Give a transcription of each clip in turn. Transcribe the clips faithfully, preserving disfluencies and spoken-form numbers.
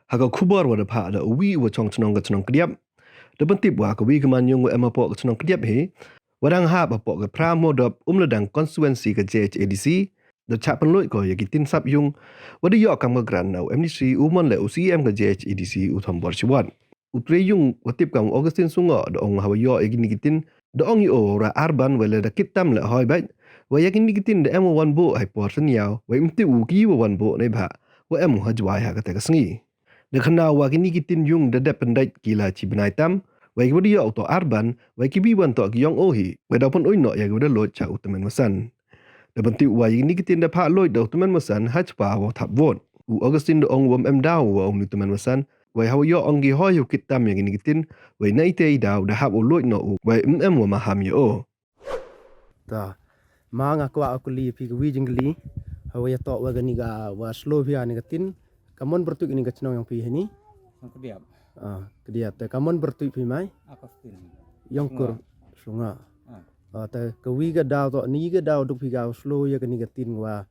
Ha ka khubor wa da phah da uwi uwa chong chnong ka chnong Kdiap, da pyntip wa ka wi ka manyung wa em hapoh ka chnong Kdiap hi, wa dang hap hapoh ka phra Modop Umladang constituency ka J H A D C, da chah pynluid ko ya ki tin sap yung, wa da yoh kam ka grant na u M D C u mon le u C E M ka J H A D C u Thombor Shiwat. U tre yung wa tip kam u Augustine Sungoh da ong hawa yoh ya kini ki tin, da ong i o ra arban wa le da kit tam le hoi bait, wa ya kini ki tin da em wa wan buh hai por synyaw, wa im tip u ki wa wan buh nei bha, wa em u ha Jwai ha kate ka sngi. Da khana wa kini ki tin yung da dep pyndait ki la chi bnai tam, wa ki wa da yoh u toh arban, wa ki bi wan toh ki yong o hi, wa da pyn uin noh ya ki wa da luid cha u tymmen masan. Da pyntip wa ya kini ki tin da phah luid da u tymmen masan ha chpa wa thap vote. U Augustine da ong wa em daw wa ong ni tymmen masan, wa hawa yoh ong ki hoi hu kit tam ya kini ki tin, wa na ite i daw da hap u luid noh u, wa em em wa maham ya o. Ta, ma nga kwah u kylli phi ka wi jingkylli, hawa ya toh wa kani ka wa slow phi ya ni ka tin, ka mon pyrtuit kani ka chnong yong phi hini? Yong Kdiap. Ah, Kdiap, te ka mon pyrtuit phi mai? Augustine. Yong kur, Sungoh. Ah, te ka wi ka daw toh, ni ka daw duk phi ka slow ya kani ka tin wa,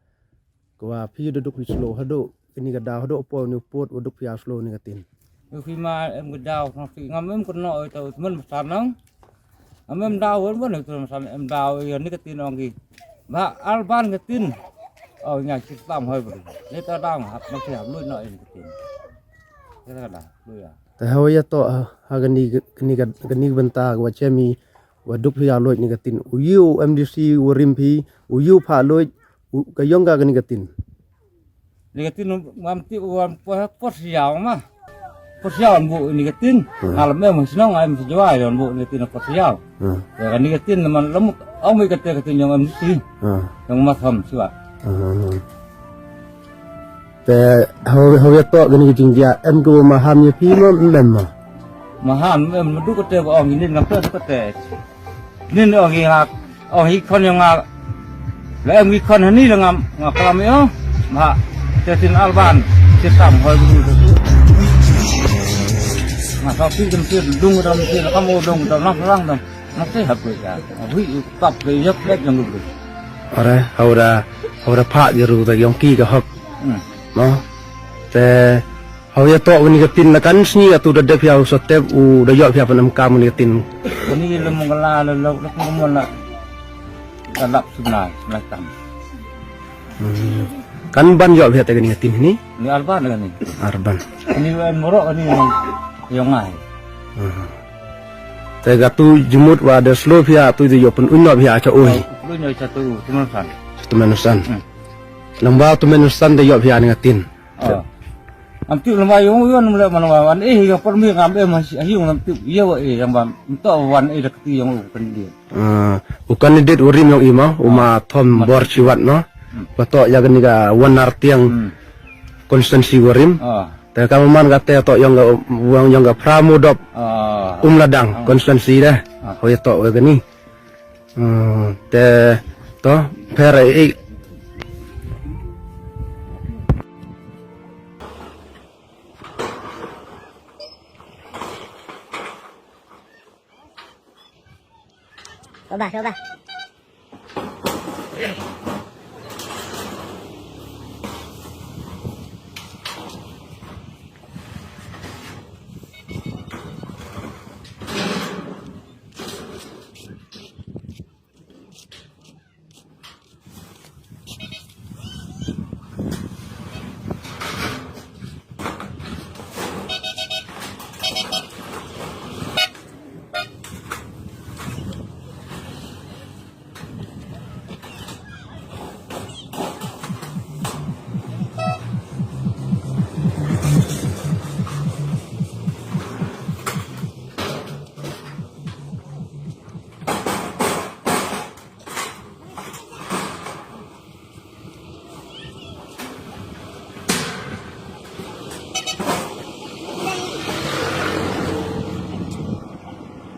ka wa phi da duk phi slow, hadooh kani ka daw, hadooh poi ni u pud, wa duk phi ya slow ni ka tin. Yow phi ma em ka daw, nang phi ngam em ka noh, oi, tau tymmen masan nang. Ngam em daw, wan wan, oi, tymmen masan em daw, ya ni ka tin ong ki. Ba, arban ka tin. O, nga chi tam hoi bru. Ni ta daw, hap, nang phi hap, luid noh ni ka tin. Ya ta daw, luid ya. Te hawa ya toh, ha, ha kani, kani ka, kani ka bynta ka wa chemi, wa duk phi ya luid ni ka tin. U yu M D C wa rim phi, u yu phah luid, u, ka yong ka kani ka tin. Ni ka tin, mam tip wa por, por siaw ma. Por siaw wan buh ni ka tin. Hmm. Alam em shnong em Jwai wan buh ni ka tin por siaw. Hmm. Ya kani ka tin man lamut, ong mi ka te ka tin yong M D C. Hmm. Yong ma tham siwa. Hmm. Te haw, haw ya toh kani ka jingjia, em ko maham ya phi ma, em em ma? Maham, em, ma duk kate ba ong inin ngam te duk kate. Nin ong i nga, ong i khon yong nga. La em i khon hani la ngam, nga kalam i o. Ma, te tin arban, te tam hoi bru te. Nga sa pi tem pi dung tam pi la kam o dung tam na lang tam. Nga te hap ko ya. Abui tap ko ya plek yang bru. Are, haw da, haw da phah ya ru da yong ki ka hok. Hmm. No? Te, haw ya toh wa ni ka tin la kan sngi atu da dep ya u sotep u da yoh ya pan em kam wa ni ka tin. Ni le mong la le lo, lo mong la. Da lap sumna, sumna tam. Hmm. Kan ban yoh ya te ka ni ka tin ni? Ni arban ka ni. Arban. Ni wan morok ni yong ngai. Hmm. Te katu jumut wa da slow ya tu da yoh pyn uin noh ya cha oi. Pyn uin noh cha tu, tymmen masan. Tymmen masan. Hmm. Nang ba tymmen masan da yoh ya ni ka tin. Ah. Am tu lama yong u wan le man wan, eh, yong por mi ngam em ha yong nam tu ya wa, eh, yong ba, nto wan, eh, da kti yong u kan di. Ah, u candidate wa rim yong i ma, u ma Thombor Shiwat no. Hmm. Wa toh ya kani ka Wanartiang constituency wa rim. Ah. Te ka man kate toh yong ka, yong, yong ka phra Modop. Ah. Umladang constituency de. Ah. Haw ya toh wa kani. Hmm, te, to, pher i. Coba, coba.